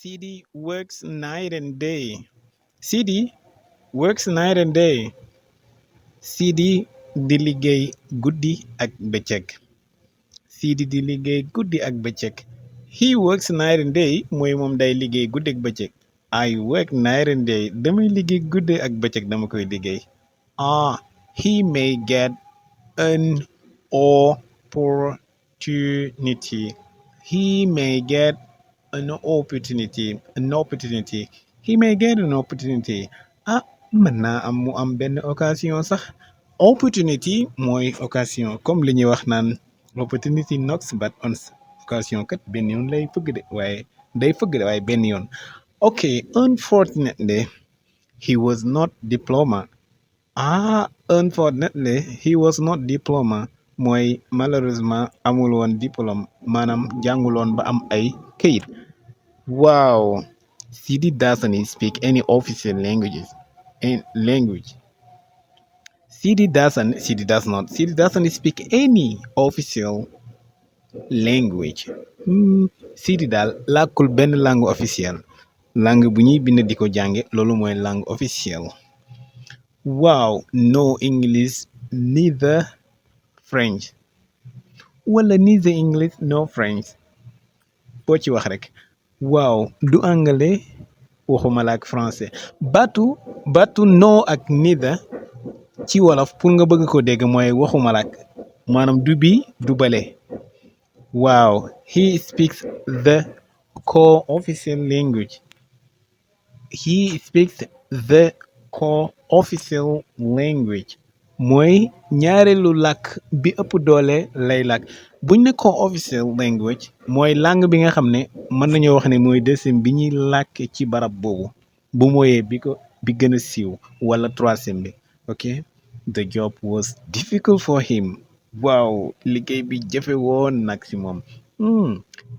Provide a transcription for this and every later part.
CD works night and day. CD works night and day. CD di liggéey guddi ak bëccëg. CD di liggéey guddi ak bëccëg. He works night and day mooy moom day liggéey guddi ak bëccëg. I work night and day damay liggéey guddi ak bëccëg dama koy liggéey. He may get an opportunity. He may get an opportunity. He may get an opportunity. Mën naa am mu am benn occasion sax. Opportunity mooy occasion comme li ñuy wax naan opportunity knocks but once. Occasion kat benn yoon lay fëgg de waaye day fëgg de waaye benn yoon. Okay, unfortunately he was not diploma. Unfortunately he was not diploma mooy malheureusement amul woon diplôme maanaam jànguloon ba am ay këyit. Wow, Sidi doesn't speak any official language. Sidi doesn't speak any official language. Sidi daal làkkul benn langue officielle. Langue bu ñuy bind di ko jànge loolu mooy langue officielle. Wow, no English neither French. Wala neither English no French. boo ci wax rek. Waaw du anglais waxuma la ak français. batu no ak neither ci wolof pour nga bëgg ko dégg mooy waxuma la ak maanaam du bi du bale. Wow, he speaks the co-official language. He speaks the co-official language mooy ñaareelu làkk bi ëpp doole lay làkk. buñ ne co-official language mooy langue bi nga xam ne mën nañoo wax ne mooy deuxième bi ñuy làkk ci barab boobu bu mooyee bi gën a siiw wala troisième bi. Ok, the job was difficult for him. Waaw, liggéey bi jafe woon nag si moom.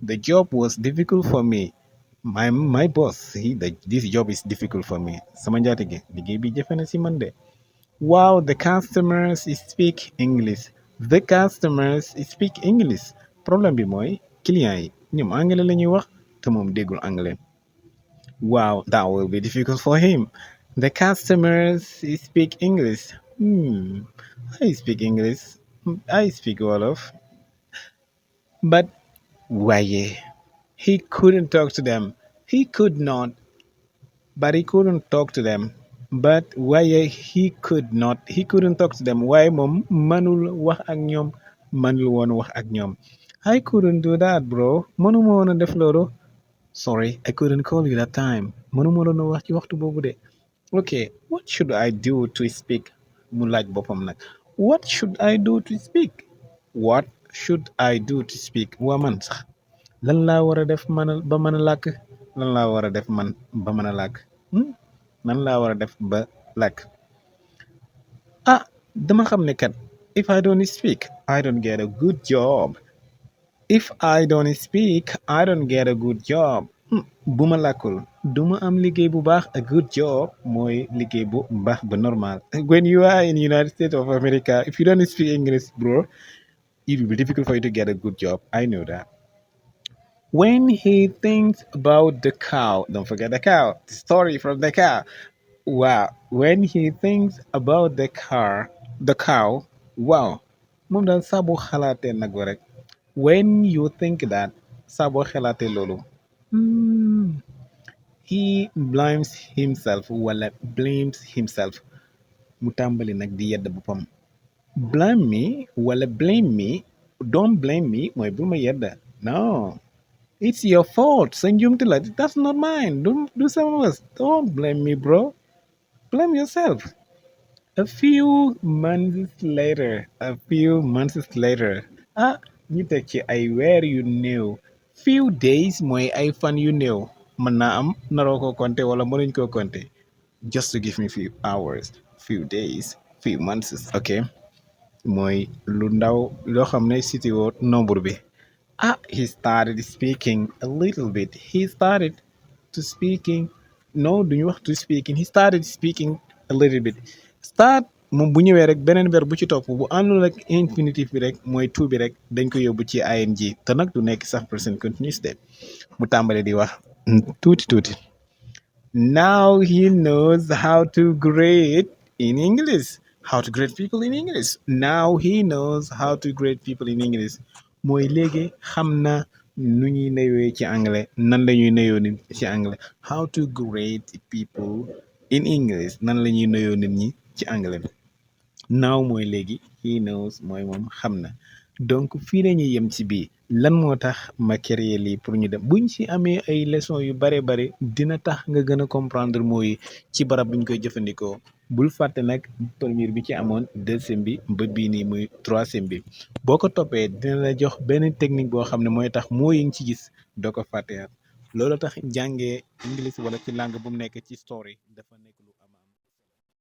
The job was difficult for me. My boss, this job is difficult for me. Sama njaatige liggéey bi jafe na si man de. Wow, the customers speak English. The customers speak English. Problème bi mooy client yi ñoom anglais la ñuy wax te moom déggul anglais. Wow, that will be difficult for him. The customers speak English. I speak English. I speak Wolof. But waaye he couldn't talk to them. He could not, but he couldn't talk to them. But waaye he couldn't talk to them. waaye moom mënul wax ak ñoom mënul woon wax ak ñoom. I couldn't do that, bro. mënuma woon a def loolu. Sorry, I couldn't call you that time. mënuma woon a wax ci waxtu boobu de. Okay, what should I do to speak? Mu laaj boppam nag. What should I do to speak? What should I do to speak? waa man sax lan laa war a def ba mën a làkk lan laa war a def man ba mën a làkk nan laa war a def ba làkk. Dama xam ne kat if I don't speak I don't get a good job. If I don't speak I don't get a good job. Bu ma làkkul du ma am liggéey bu baax. A good job mooy liggéey bu baax bu normal. When you are in United States of America, if you don't speak English, bro, it will be difficult for you to get a good job. I know that. When he thinks about the cow, don't forget the cow, the story from the cow. Wow, when he thinks about the cow, wow, moom daal saa boo xalaatee nag rek. When you think that, saa boo xalaatee loolu. He blames himself wala blames himself. Mu tàmbali nag di yedd boppam. Blame me wala blame me. Don't blame me mooy bul ma yedd. No, it's your fault. Sa njuumte la. That's not mine. Do some of us. Don't blame me, bro. Blame yourself. A few months later. Ñu teg ci ay weer yu néew. Few days mooy ay fan yu néew. Mën naa am naroo ko compter wala mënuñ koo compter. Just to give me few hours, few days, few months. Ok, mooy lu ndaw loo xam ne cité woo nombre bi. He started speaking a little bit. He started to speaking. No, duñu wax to speaking. He started speaking a little bit. Start moom bu ñëwee rek beneen verbe bu ci topp bu àndul ak infinitif bi rek mooy to bi rek dañ ko yóbbu ci ing te nag du nekk sax present continuous de mu tàmbale di wax tuuti tuuti. Now he knows how to grade in English. How to grade people in English. Now he knows how to grade people in English. Mooy léegi xam na nu ñuy nuyoo ci anglais nan la ñuy nuyoo nit ci anglais. How to grade people in English nan la ñuy nuyoo nit ñi ci anglais. Now mooy léegi he knows mooy moom xam na. Donc fii la ñuy yem ci bii lan moo tax ma créer lii pour ñu dem buñ ci amee ay leçons yu bare bare dina tax nga gën a comprendre mooy ci barab buñ koy jëfandikoo bul fàtte nag première bi ci amoon deuxième bi ba bii nii muy troisième bi boo ko toppee dina la jox benn technique boo xam ne mooy tax moo yi ngi ci gis doo ko fàtteyaat loolu tax jàngee English wala ci langue bu mu nekk ci story dafa nekk